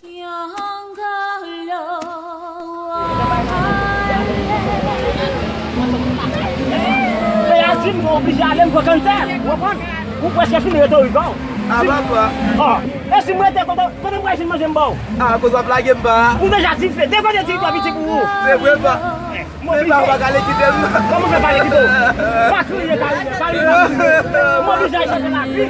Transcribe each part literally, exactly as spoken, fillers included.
Pè a di m mwen oblije ale, m pran kanntè, w konprann? Ou prèske fin rete Oregon. A, papa. Ò, e si m rete, kote, kote m pral jwenn manje m ba w? A, kote w ap lage m, pa? Ou deja dife, de kote dife piti pou ou. Se vre, pa? Men pa, ou pa ka ale kite m. Kòman w fè pa ale kite w? Pa kriye, Karine, Karine, pa kriye. M oblije al chache lavi.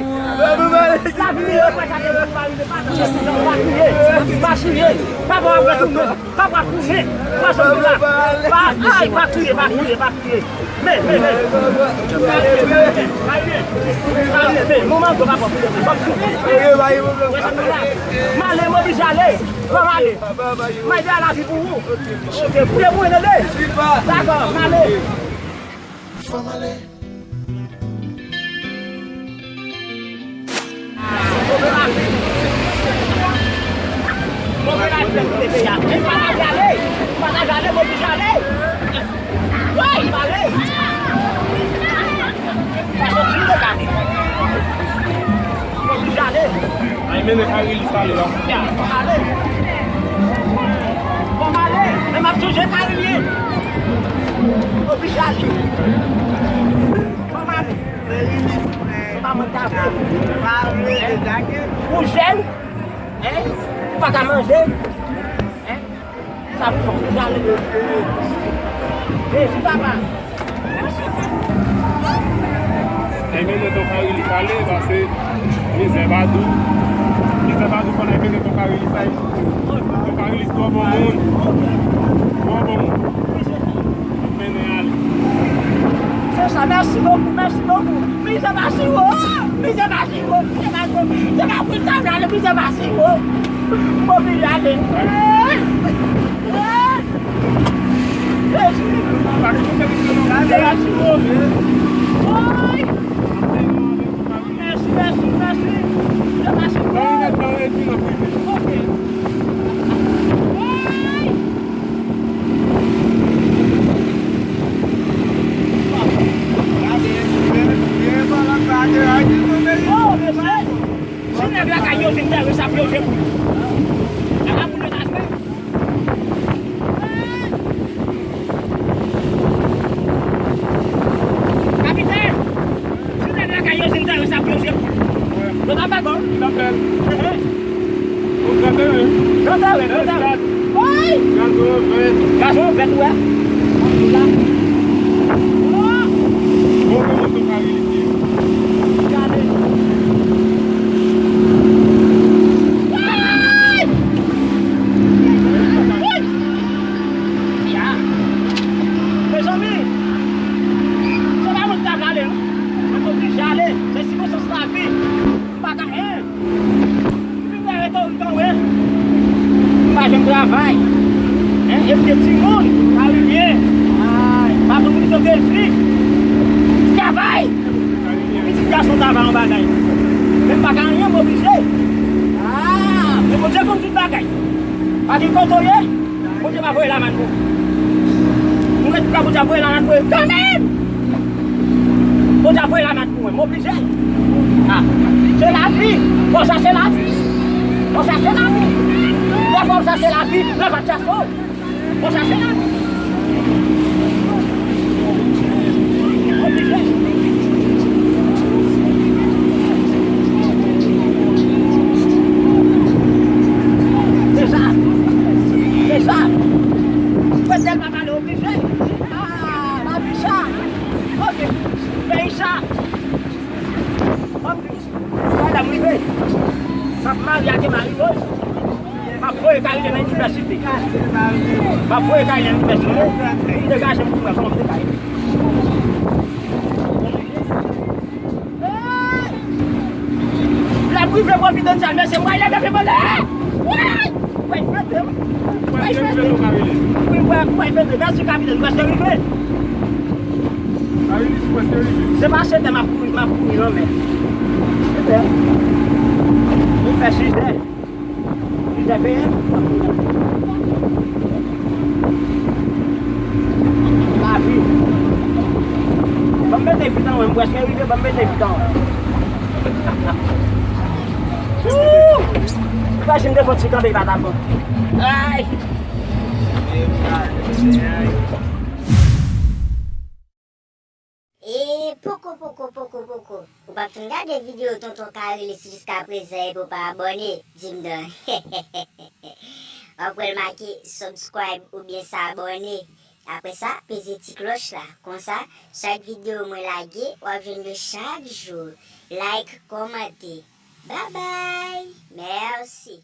Lavi miyò, pa chache pou Karine, pa chache pou Karine, pa kriye. Pa kriye. Papa w ap retounen. Papa w ap tounen. Pa janm la. Pa, pa, pa kriye, pa kriye, pa kriye. Men, men, men. Karine, Karine, men, manman, papa w ap tounen. Pap soufri. M ale, m oblije ale. Fò m ale. M al bay lavi pou ou. Ok, pou de pou tande. Dakò, m ale. Fò m ale. Move lavi pou de peyi a. M pa ta ale. M pa ta ale, m oblije ale. Woy, m ale. Paske m vin de kare. Mwen oblije ale. Ay, mennen Karilis ale la. Fò m ale. Fò m ale. Men m ap sonje Karilis. Mwen oblije ale. Fò m ale. Se pa mwen k ta vle. Ou jèn, en? Ou pa ka manje, en? Sa pou fò m jale. Jezi, papa. Enben, lè Ton Karilis ale, pase mizè pa dou. Mizè pa dou, fò n enben Ton Karilis ale. Ton Karilis twò bon moun. Twò bon moun. Mennen ale. Se sa, mèsi bokou, mèsi bokou. Mizè pa siwo, mizè pa siwo, mizè pa siwo. Se pa pou sa m ale, mizè pa siwo. M oblije ale. Jezi. Mizè pa siwo. Woy. Mèsi, mèsi, mèsi. Mizè pa siwo. Ok. Woy. Oh, mesye! Si nèg lakay yo vin tèrè sa pou yo jwe pou li. Ala moun yo ta jwe. Kapitèn! Si nèg lakay yo vin tèrè sa pou yo jwe pou li. Yo ta fè gòl. Yo ta fè l. Ehe. Bon, trannteyen. Trannteyen, trannteyen. Woy! Gazon vèt. Gazon vèt, ou wè? Ou la. Oh! Bon, kòman w ka reyisi? Gade. Woy! Woy! Ya. Mezanmi, se pa mwen ki ta prale, non. Mwen oblije ale. Se sikonstans lavi. M pa ka, en. M vin la rete Oregon, wi. M pa janm travay. En, e m gen timoun, Karibyen. Ay, m ap oblije gen vi. Travay! Pitit gason travay yon bagay. Men m pa ka anyen, m oblije. Ah, men Bondye konn tout bagay. Pa gen kote w ye, Bondye va voye lamann pou ou. Nou ret pran Bondye ap voye lamann pou ou kanmenm. Bondye ap voye lamann pou mwen, m oblije. Ah, se lavi. Fò w chache lavi. Fò w chache lavi. Lè fò w chache lavi, lè w pa t chache w. Fò w chache lavi. Oblije. Se sa. Se sa. Fò tèl pa pale oblije. Ah, lavi sa. Ok. Peyi sa. Ban m di w, lè m rive, m ap marye ak Marie Rose. M ap voye Karine nan inivèsite. M ap voye Karine nan inivèsite. M degaje m pou mwen, kòman m degaje. Lè m rive Providencial, mesye, m pral leve pye m anlè. Woy! Mwen fete, wi. Mwen fete. Wi, mwen, mwen fete. Mèsi, kapitèn. Mwen prèske rive. Mwen prèske rive. Se pa sete m ap kouri, m ap kouri lanmè. Sete. Mwen fè sizè. Sizè peyè. Lavi. Ban m mete vi nan mwen, m prèske rive, ban m mete vi nan mwen. Woo! Imajine devan ti kanpe pa t ap bon. Ay! E poko, poko, poko, poko. Ou pa fin gade videyo Tonton Carelus jiska prezan epi w pa abòne? Di m non. W ap wè l make subscribe oubyen sa abòne. Apre sa, peze ti klòch la. Konsa, chak videyo mwen lage, w ap jwenn yo chak jou. Like, kòmante. Babay! Mèsi!